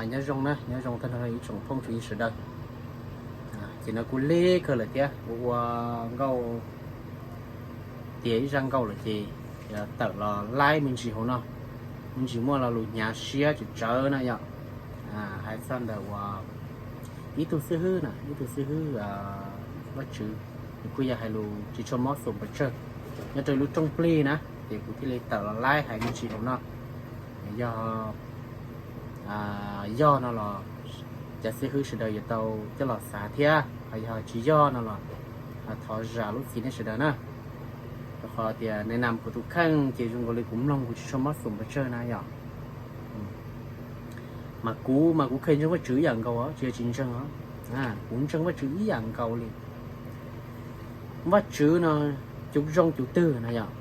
Nyob zoo na, nyob zoo tag nrho ib tsoom phooj tsoom ywg sawv daws. Ces no kuv lig kawg lawm thiab, ua ua nkauj tias ib zaj nkauj lawm ces tawm los laib me ntsis hauv no, me ntsis muaj lo lus hnyav siab tsawv tsawv na yom. Hais txog ntawm uas ib tug xib hwb na, ib tug xib hwb Vajtswv, nws kuj yog hais lus tsis tshua mob xum pes tsawg nyob rau lub rooj plig na, ces kuv thiaj li tawm los laib hais me ntsis hauv no. Yog yog no los cov xib hwb sawv daws yuav tau coj los xav thiab, ho yog tsis yog no los thov zam lub txim nej sawv daws na. Rau qhov tias nais nas kuv tus kheej ces zoo nkaus li kuv mloog kuv tsis tshua mob xum pes tsawg na yom. Mas kuv mas kuv kheev ntseeg Vajtswv ib yam nkaus, tsis yog tsis ntseeg os. Kuv ntseeg Vajtswv ib yam nkaus li. Vajtswv no cuv zoo cuv twg no yom.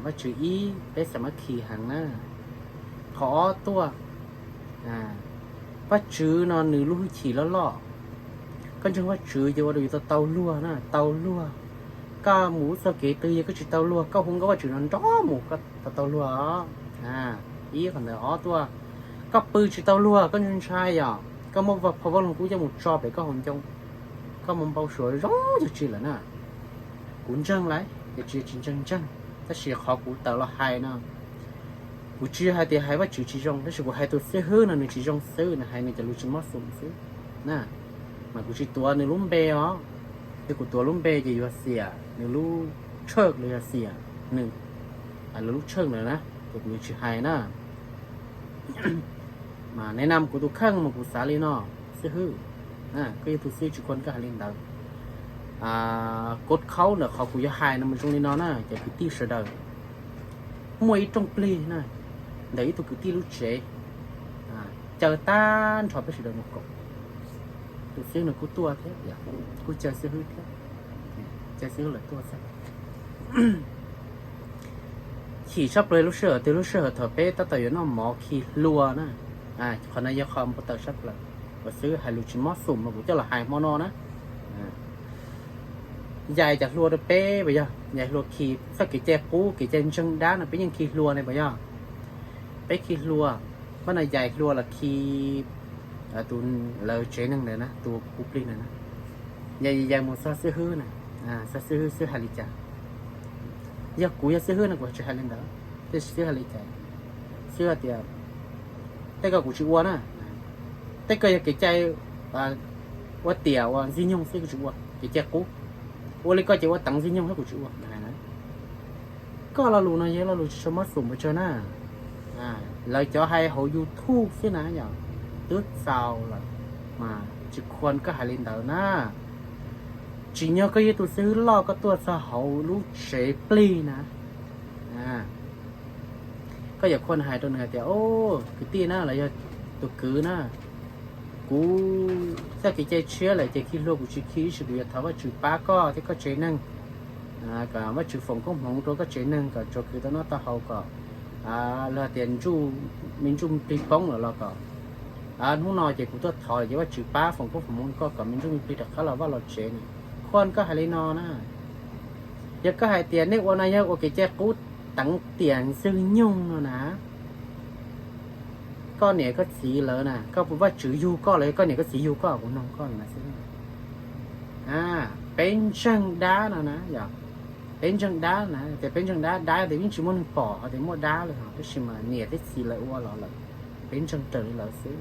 Vajtswv ib, peb xam mab khi heev na. Qhov ob tuaj, Vajtswv no nws lub hwj chim loj loj. Koj ntseeg Vajtswv ces ua rau yus tau tau luag na, tau luag. Koj mus ub txoj kev twg yog koj tsis tau luag, koj hu nkauj Vajtswv no nrov mus koj tau tau luag. Ib qhov ntawd. Ob tuaj, koj pw tsis tau luag, koj ntshai ntshai yom, koj muab phau Vaj Loog Kub coj mus tso pem koj hauv ncoo, koj mus npau suav zoo yog tsi lawm na. Kuv ntseeg lawm ces tsis yog tsis ntseeg, ntseeg, tab sis qhov kuv tawm los hais no, kuv tsis hais tias hais Vajtswv tsis zoo, tab sis kuv hais tus xib hwb no nws tsis zoo xwb, nws hais nws cov lus tsis mob xum xwb na. Mas kuv tsis tuav nws lub npe os, yog kuv tuav lub npe ces yuav xiam nws lub tshawj los yog xiam nws lub tshawj lawm na, ces kuv yuav tsis hais na. Mas nais nas kuv tus kheej mas kuv xav li no, xib hwb, koj yog tus xib hwb tsis khuam koj hais li ntawd. Kod khaub ntawm qhov kuv yuav hais no mas zoo li no na cov kwv tij sawv daws. Muaj ib rooj plig na, ntawm ib tug kwv tij lub tsev, caw tag nrho peb sawv daws mus koom. Tus xib hwb no kuj tuaj thiab, kuj caw xib hwb thiab, caw xib hwb lawm tuaj xwb. Chim tshaj plaws lub sij hawm twg, lub sij hawm thaum peb tab tom yuav noj mov khi hlua na. Qhov no yog qhov npau taws tshaj plaws, uas xib hwb hais lus tsis mob xum los kuv coj los hais hmo no na. Yais cov hlua rau peb puas yog? Yais hlua khi txoj kev cai qub, kev cai ntseeg dab no peb yeej khi hlua ne puas yog? Peb khi hlua, pab no yais hlua los khi tus lawv tsev neeg ntawd na, tus kuv plig ntawd na. Yais yais mus txog xib hwb na, txog xib hwb, xib hwb hais li cas? Yog kuv yog xib hwb no kuv tsis hais li ntawd, tab sis xib hwb hais li cas? Xib hwb tias, tej ko kuv tsis ua na, tej ko yog kev cai ua tiam ua ntxwg nyoog xwb, kuv tsis ua, kev cai qub. Ua li ko ces ua teev ntxwg nyoog xwb, kuv tsis ua na. Koj lo lus no yog lo lus tsis tshua mob xum pes tsawg na. Lawv cov hais hauv YouTube xwb na yom, twb txaus lawm, mas tsis khuam koj hais li ntawd na. Tsim nyog koj yog tus xib hwb loj, koj tuaj txog hauv lub tsev plig na, koj yuav khuam hais rau nws hais tias, o, kwv tij na, los yog tus kwv na, kuv txoj kev cai tshiab lawm ces khi hlua kuv tsis khi, tab sis kuv yuav thov Vajtswv pab koj thiab koj tsev neeg, kom Vajtswv foom koob hmoov rau koj tsev neeg kom tsuas khwv tau noj tau haus kom, los tias me ntsuj plig poob lawm los kom, hnub no ces kuv tuaj thov lawm ces Vajtswv pab foom koob foom hmoov koj kom me ntsuj me plig rov qab los vaj los tsev na. Khuam koj hais li no na. Yog koj hais tias nej ua no yog ua kev cai qub teev tiam ntxwg nyoog no na, koj niam koj txiv lawv na, koj puas Vajtswv yug koj los yog koj niam koj txiv yug koj, kuv noog koj na xwb. Peb ntseeg dab no na yom, peb ntseeg dab na, tias peb ntseeg dab, dab tias yeej tsis muaj neeg pom hais tias muaj dab li hos, tab sis mas niam thiab txiv lawv ua los lawm, peb ntseeg raws li lawv xwb.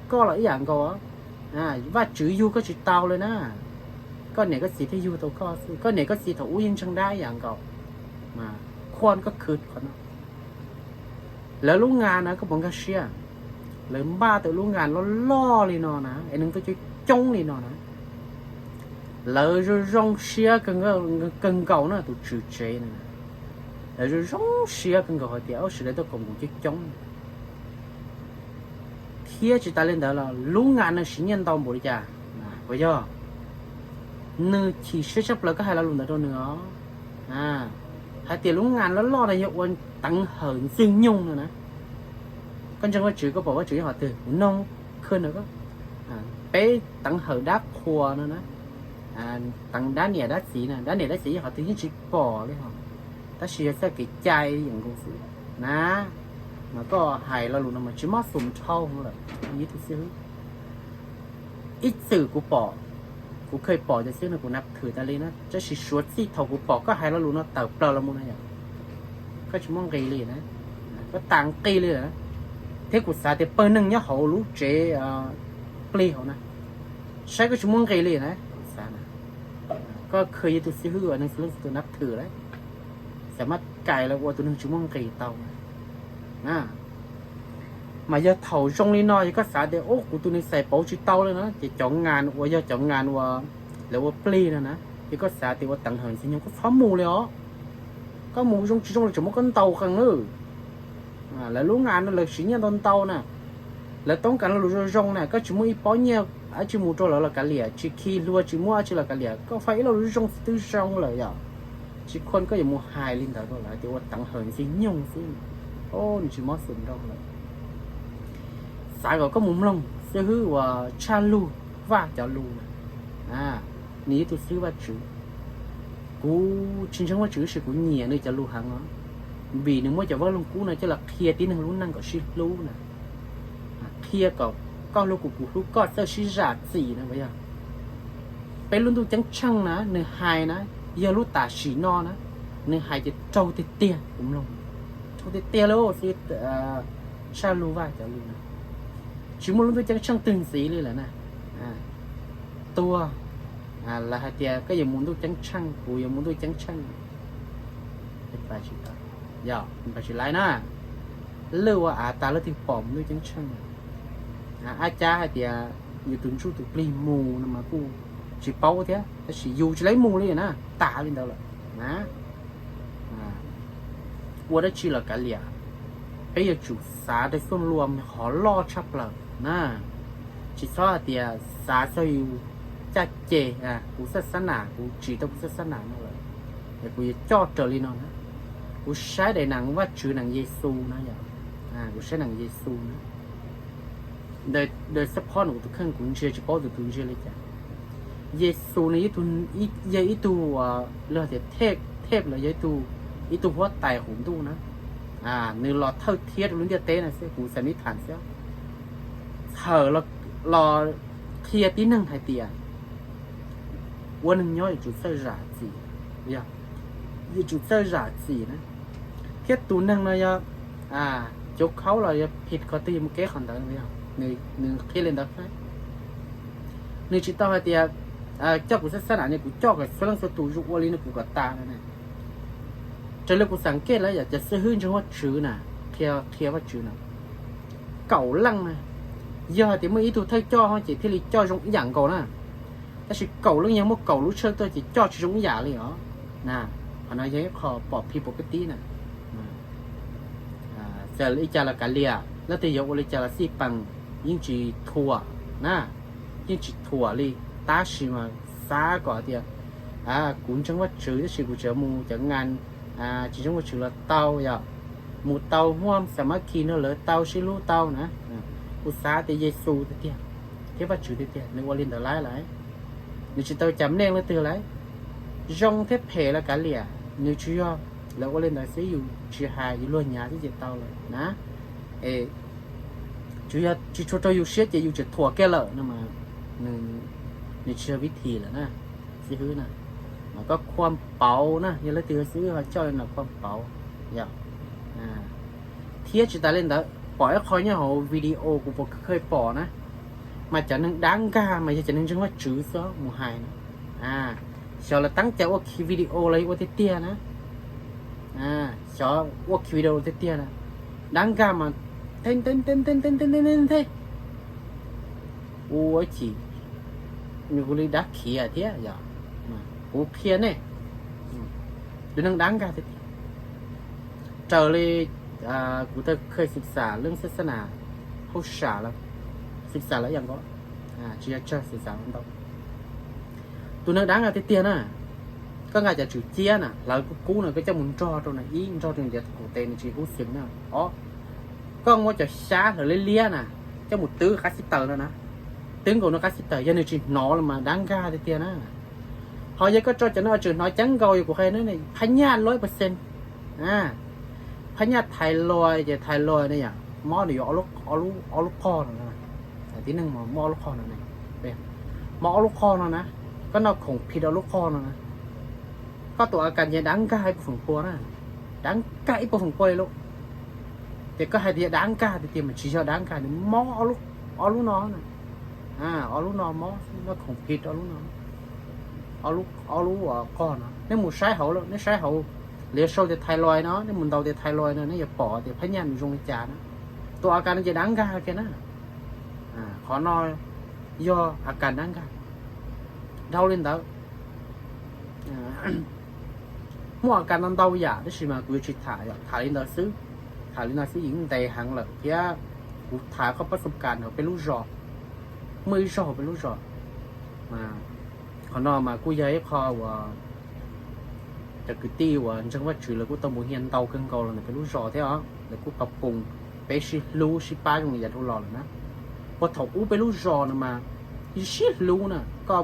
Koj los ib yam nkaus, Vajtswv yug koj tsis tau li na, koj niam koj txiv thiaj yug tau koj xwb. Koj niam koj txiv thaum ub yeej ntseeg dab ib yam nkaus, mas khuam koj khwv qhov no. Lawv lub ngas na koj puas nkag siab? Lawv npaj tau lub ngas loj loj li no na, es neeg tuaj coob coob li no na. Lawv zoo zoo siab kawg nkaus na, tus tswv tsev na, lawv zoo zoo siab kawg nkaus hais tias, o, sawv daws tuaj koom kuv coob coob. Thiab tsis tas li ntawd los lub ngas no siv nyiaj ntau npaum li cas, puas yog? Nws chim siab tshaj plaws koj hais lo lus ntawd rau nws os. Hais tias lub ngas loj loj no yog ua teev hawm ntxwg nyoog no na. Koj ntseeg Vajtswv, koj pom Vajtswv nyob qhov twg? Kuv noog khwb na, peb teev hawm dab qhuas no na, teev dab niam dab txiv na, dab niam dab txiv nyob qhov twg yeej tsis pom li hos, tab sis yog txoj kev cai yeem nkaus xwb na. Mas koj hais lo lus no mas tsis mob xum dhau lawm ib tug xib hwb. Ib txwm kuv pom, kuv kheev pom cov xib hwb no kuv nab thwm tas li na, tab sis suav txij thaum kuv pom koj hais lo lus no tawm plaws los mus na yom, koj tsis muaj nqis li na, koj tas nqis li lawm. Thiab kuv xav tias pawg neeg nyob hauv lub tsev plig hauv na, saib koj tsis muaj nqis li na, kuv xav na, koj kheev yog tus xib hwb uas neeg txhua leej txhua tus nab thwm lawm, xav mab kais los ua tus neeg tsis muaj nqis tau na. Mas yog thaum zoo li no yog koj xav tias ub kuv tus neeg xais pauv tsis tau li na, ces cov ngas uas yog cov ngas uas lawv ua plig no na, yog koj xav tias ua teev hawm ntxwg nyoog koj txhob mus li os. Koj mus zoo tsis zoo lawv tseem muab koj ntaus qees lawm. Lawv lub ngas no lawv siv nyiaj ntau ntau na, lawv toob kas lo lus zoo zoo na, koj tsis muaj ib pob nyiaj dab tsi mus rau lawv los kav liam, tsis khi hlua tsis muaj dab tsi los kav liam, koj faib ib lo lus zoo xwb twb zoo lawm yom. Tsis khuam koj yuav mus hais li ntawd rau lawv tias ua teev hawm ntxwg nyoog xwb, nws tsis mob xum nrau lawm. Xav kom koj mus mloog xib hwb uas Tshaj Lug Vaj cov lus na, nws yog ib tug xib hwb Vajtswv. Kuv tsis ntseeg Vajtswv tab sis kuv nyiam nws cov lus heev os, vim nws muab cov Vaj Loog Kub no coj los qhia tib neeg lub neej kom sib hlub na, qhia kom koj hlub kuv kuv hlub koj txawj sib zam txim na yog. Peb lub ntuj ceeb tsheej na nws hais na, yog lub tam sim no na, nws hais ces raug tiag tiag kuv mloog, raug tiag tiag li xib hwb Tshaj Lug Vaj cov lus na. Tsis muaj lub ntuj ceeb tsheej twg ntxiv li lawm na. Tuag, lawv hais tias koj yuav mus ntuj ceeb tsheej, kuv yuav mus ntuj ceeb tsheej, yog tsis laiv na. Lwj ua av tas leej twg pom mus ntuj ceeb tsheej. Ab cab hais tias yus tus ntsuj tus plig mus no mas kuj tsis paub thiab, tab sis yus tsis laiv mus li na, tas li ntawd lawm na. Ua dab tsi los kav liam, peb yuav tsum xav rau xuaj lua hov loj tshaj plaws na. Tsis txhob hais tias xav txog yus caj ces, kuv xab xab nam, kuv tsim tau kuv xab xab nam no lawm, es kuv yuav coj raws li no na. Kuv saib daim neeg Vajtswv neeg Yexus na yom, kuv saib neeg Yexus na. Daim support no kuv tus kheej kuv ntsia tsis paub tus tus ntsia li cas. Yexus nws yog ib tug, lawv tias thej los yog ib tug huab tais hauv ntuj na. Nws los thawj thiab rau lub ntiaj teb no xwb, kuv xav nib tham xwb. Txhawm los qhia tib neeg hais tias ua neeg nyob yuav tsum txawj zam txim, yog, yuav tsum txawj zam txim na. Thiab tus neeg no yog cuav khaub los yog phim qhov twg yuav mus keb qhov ntawd, nws qhia li ntawd. Nws tsis tau hais tias coj kuv xab xab nam ne, kuv coj kom txhua leej txhua tus zoo ua li no kuv kom tas no ne. Raws li kuv xam kej lawm yom, cov xib hwb ntseeg Vajtswv na, qhia qhia Vajtswv na, kaum leej na, yog hais tias muaj ib tug thawj coj ho ces thiaj li coj zoo ib yam nkaus na. Tab sis kaum leej yog muaj kaum lub tshawj tuaj ces coj tsis zoo ib yam li os na. Qhov no yog ib qho pom phi pom kab tib na. Txawm li cas los kav liam, leej twg yuav ua li cas los xij peem, yeej tsis thuam na, yeej tsis thuam li. Tab sis mas xav kom tias kuv ntseeg Vajtswv tab sis kuv tseem mus cov ngan tsis ntseeg Vajtswv los tau yom, mus tau muaj xa mab khi nrog lawv tau sib hlub tau na. Kuv xav tias Yexus tiag tiag thiab Vajtswv tiag tiag nws ua li ntawd lawm. Nws tsis tau cas neej leej twg lawm, zoo thiab phem los kav liam, nws tsuas yog lawv ua li ntawd xwb, yus tsis hais yus luag nyav xwb ces tau lawm na. Es tsuas yog tsis tshua raug yus siab ces yus tseem thuam kiag lawm no mas nws tsis yog vib thim lawm na. Xib hwb na, mas koj khuam pauv na, yog leej twg xib hwb ho coj li no khuam pauv yom. Thiab tsis tas li ntawd, pom ib qho nyob hauv video kuv puas kheev pom na, mas cov neeg dab nkag mas yog cov neeg ntseeg Vajtswv xwb mus hais na. Xyov lawv teeb cai ua khi video los ua tiag tiag na. Xyov ua khi video tiag tiag na. Dab nkag mas the the the the the the the, ua chim nws hu li dab khiav thiab yom. Kuv qhia nej, tus neeg dab nkag tiag tiag. Raws li kuv tau kheev xwm xam lub xab xab nas hauj sam lawm, xwm xam lawm ib yam nkaus, tsis yog tsawg xwm xam ntau. Tus neeg dab nkag tiag tiag na, koj nkag cov tswm ciab na, hlawv kub kub na, koj coj mus nrog rau na, ib nrog rau ntiav kaum tes nws tsis hub xeem na. Ob, koj muab cov xyab hlawv liab liab na, coj mus twb qab xib taws no na, twb nkaus no qab xib taws, yog nws tsis hnov los mas dab nkag tiag tiag na. Ho yog koj tso cov no tseem hnov ceeb nkaus, yog kuv qhia na, phab nyaj loj percent. Phab nyaj thais lois ces thais lois ne yom, mob nws yuav ob lub qog no, tib neeg muaj ob lub qog no, mob ob lub qog no na, koj noj khoom phim ob lub qog no na, koj tus a kas ces dav nkag ib puas feem pua na, dav nkag ib puas feem pua li lawm. Ces koj hais tias dav nkag tiag tiag mas tsis yog dav nkag, nws mob ob lub no na, ob lub no mob, noj khoom phim ob lub no, ob lub qog no. Nej mus saib hauv, nej saib hauv, lawv sau tias thais lois no, nej mus ntaus tias thais lois no nej yuav pom tias phab nyaj nws zoo li cas na. Tus a kas no ces dav nkag kiag na. Qhov no yog a kas dav nkag. Dhau li ntawd, muaj a kas ntau ntau yam tab sis mas kuv yuav tsis tham, tham li ntawd xwb. Tham li no xwb yeej ntev heev lawm thiab kuv tham koj pab xoo kas ntawm peb lub zos, muaj ib zog peb lub zos. Qhov no mas kuj yog ib qho uas cov kwv tij uas ntseeg Vajtswv lawv kuj tau mus hias ntau kawg nkaus los ntawm peb lub zos thiab os, lawv kuj pab pum peb sib hlub sib pab zoo li yav dhau los lawm na. Puag thaum ub peb lub zos no mas sib hlub na, koj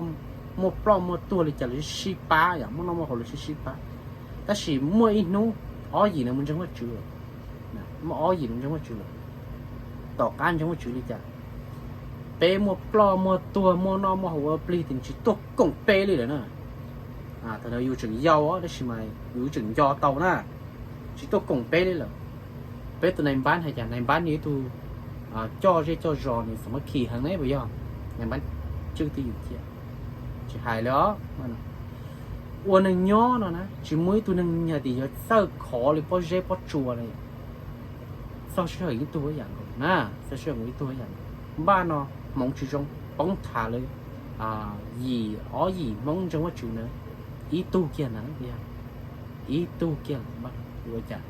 muaj ploj muaj tuag li cas los sib pab yom, muaj noj muaj haus los sib sib pab. Tab sis muaj ib hnub ob yim no mus ntseeg Vajtswv lawm, muaj ob yim no ntseeg Vajtswv lawm, tom qab ntseeg Vajtswv li cas peb muaj ploj muaj tuag muaj noj muaj haus ua plig tias tsis tuaj koom peb li lawm na. Thaum ntawd yus tseem yau tab sis mas yus tseem nco tau na, tsis tuaj koom peb li lawm. Peb tus nais npab hais cas, nais npab nws ib tug coj zej coj zos nws xam mab khi heev ne puas yog, nais npab tswj twj ywm thiab. Tsis hais li os, ua neeg nyob no na tsis muaj ib tug neeg hais tias yuav txawj khov li pob zeb pob tsuas li. Txog sij hawm ib tug yam nkaus na, txog sij hawm ib tug yam nkaus. Npaj no hmoov tsis zoo, poob tham lawm yim ob yim Hmoob ntseeg Vajtswv na, ib tug kiag na, ib tug kiag ua cas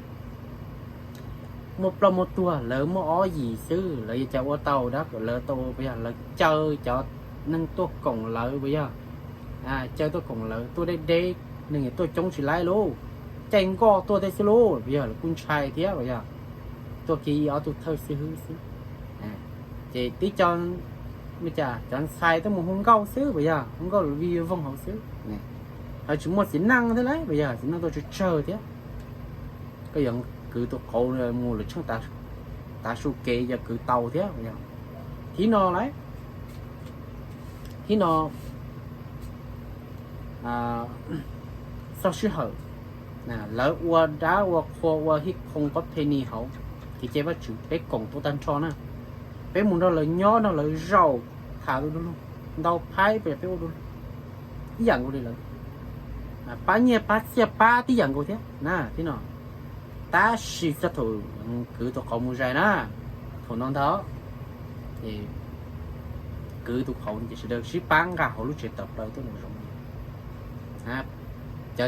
muaj ploj muaj tuag lawv muaj ob yim xwb, lawv yuav cas ua tau dab kom lawv tau puas yog? Lawv caw cov neeg tuaj koom lawv puas yog? Caw tuaj koom lawv tuaj deb deb, neeg tuaj coob tsis laib lauj, caij nkoj tuaj tej xwb lauj, puas yog? Lawv kuj ntshai thiab puas yog? Tuaj kiag ib ob tug thawj xib hwb xwb. Ces tib co, cov ntxhais tuaj mus hu nkauj xwb puas yog? Hu nkauj vij voog hauv xwb, ho tsis muaj txiv neej thiab lauj puas yog? Txiv neej tuaj tsawg tsawg thiab. Koj yuav kwv tus qauv mus lawm tsheej tav su kev yog kwv tau thiab. Thib no lauj, thib no txog sij hawm lawv ua dab ua qhua ua hij qho pob phe ni hauv kev cai Vajtswv peb koom tau tag nrho na. Peb mus nrog lawv nyob nrog lawv zaum, tham du lug, ntau phaib peb ua du lug ib yam nkaus li lawv, pab nyiaj pab txiaj pab tib yam nkaus thiab na. Thib no, tab sis txog thaum kwv tus qauv mus zais na, thaum no ntag, kwv tus qauv ces sawv daws sib pab nqa hauv lub tsev tawm plaws tuaj mus zoov. Cov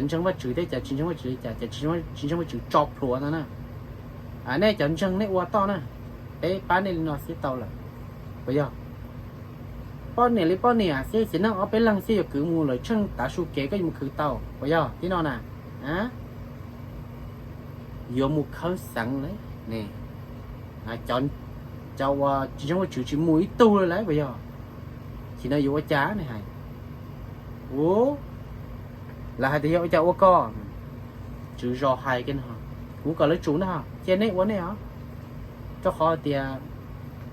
ntseeg Vajtswv thiab cov tsis ntseeg Vajtswv li cas, cov tsis ntseeg Vajtswv tso plhuav ntag na. Nej cov ntseeg nej ua toj na, peb pab nej li no xwb tau lawm, puas yog? Poj niam li poj niam xwb, txiv neej ob peb leeg xwb yuav kwv mus lawm tsheej tav su kev koj yuav mus khwv tau puas yog? Thib no na, yuav mus khawb xeev lawm ne. Cov uas tsis ntseeg Vajtswv tsis mus ib tug li lawm puas yog? Thib no yuav ua cas ne hais? Ua, lawv hais tias yog ua cas ua koj, tswv zos hais kiag no, kuv kom lawv tsum na, cia nej ua nej os. Rau qhov tias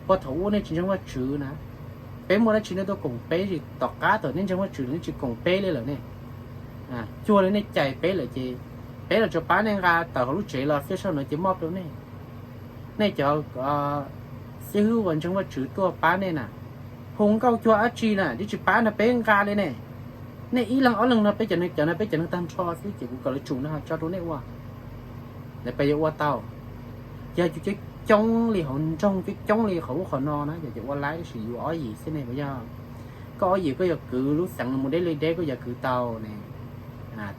puag thaum ub nej tsis ntseeg Vajtswv na, peb muaj dab tsi nej tuaj koom peb, tom qab thaum nej ntseeg Vajtswv nej tsis koom peb li lawm ne. Cuag li nej cais peb lawm ces peb los tsuas pab nej nqa tawm hauv lub tsev los xwb, saum no ces moj rau nej. Nej cov xib hwb uas ntseeg Vajtswv tuaj pab nej na, hu nkauj cuag dab tsi na twb tsis pab nrog peb nqa li ne. Nej ib leeg ob leeg no peb cov, cov no peb cov neeg tag nrho xwb ces kuv kom lawv tsum no tso rau nej ua. Lawv puas yuav ua tau? Yog cov coob coob li hauv nroog, coob coob li qhov ub qhov no na, yog cov ua laib tab sis yus ob yim xwb ne puas yog? Koj ob yim koj yuav kwv lub xeev no mus deb li deb koj yuav kwv tau ne.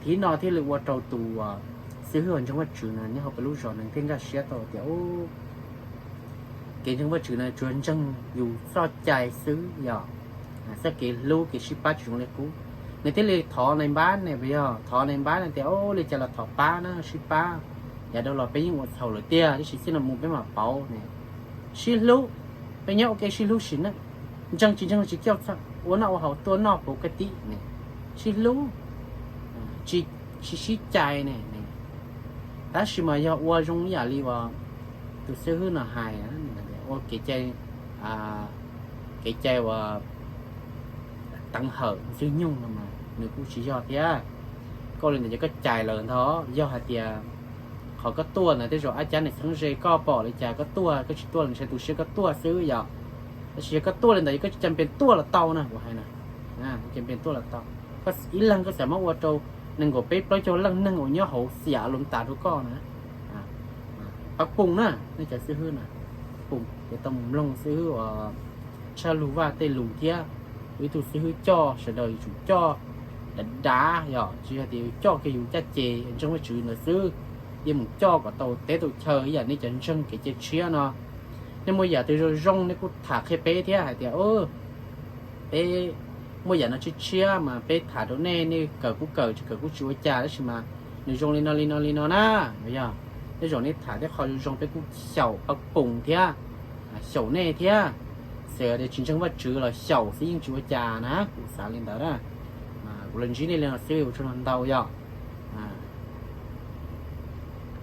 Thib no thiaj li ua rau tus xib hwb uas ntseeg Vajtswv na nyob hauv peb lub zos nws thiaj nkag siab tau tias kev ntseeg Vajtswv no tsuas ntseeg yus txoj cai xwb yog txoj kev hlub kev sib pab tsis zoo li qub. Nws thiaj li thov nais npab ne puas yog? Thov nais npab na tias, o, li cas los thov pab na, sib pab. Yav dhau los peb yeej ua txhaum lawm tiag, tab sis txij no mus peb mam pauv ne. Sib hlub, peb nyob ua ke sib hlub sim neej, ntseeg tsis ntseeg tsis coj txhawj, ua noj ua haus tuaj noj pauv kaj tib ne, sib hlub, tsis sib cais ne. Tab sis mas yog ua zoo ib yam li uas tus xib hwb no hais, ua kev cai, kev cai uas teev hawm ntxwg nyoog no mas nws kuj tsis yog thiab. Koj li ntawd ces koj cais lawm ntag. Yog hais tias qhov koj tuaj ntawd tej zaum ab cab nws txheeb ze koj pom li cas koj tuaj, koj tsis tuaj los ntshe tu siab koj tuaj xwb yom. Tab sis yog koj tuaj li ntawd ces koj tsis cas npees tuaj los tau na, kuv hais na, tsis cas npees tuaj los tau. Koj ib leeg koj xav muab ua rau nees nkaum peb plaub caug leej neeg uas nyob hauv xiam los tas rau koj na. Pab Pum na, nej cov xib hwb na, Pum ces tau mus mloog xib hwb uas Tshaj Lug Vaj tej lus thiab. Ua ib tug xib hwb coj sawv daws yuav tsum coj dav dav yom, tsis yog tias yuav coj kiag yus caj ces ntseeg Vajtswv ntawd xwb, yeej mus coj kom tau teb tau chaw ib yam nej cov ntseeg kev cai tshiab no. Nej muaj yam twg zoo zoo nej kuj tham qhia peb thiab hais tias peb muaj yam no tshiab tshiab mas peb tham rau nej, nej kawm kuj kawm, tsis kawm kuj tsis ua cas, tab sis mas nws zoo li no li no li no na. Yog tej zaum nej tham tej qho zoo zoo peb kuj xyaum Pab Pum thiab, xyaum nej thiab. Xav tias tsis ntseeg Vajtswv los xyaum xwb yeej tsis ua cas na, kuv xav li ntawd na. Kuv los ntsib nej li no xwb ua tsaug ntau yom.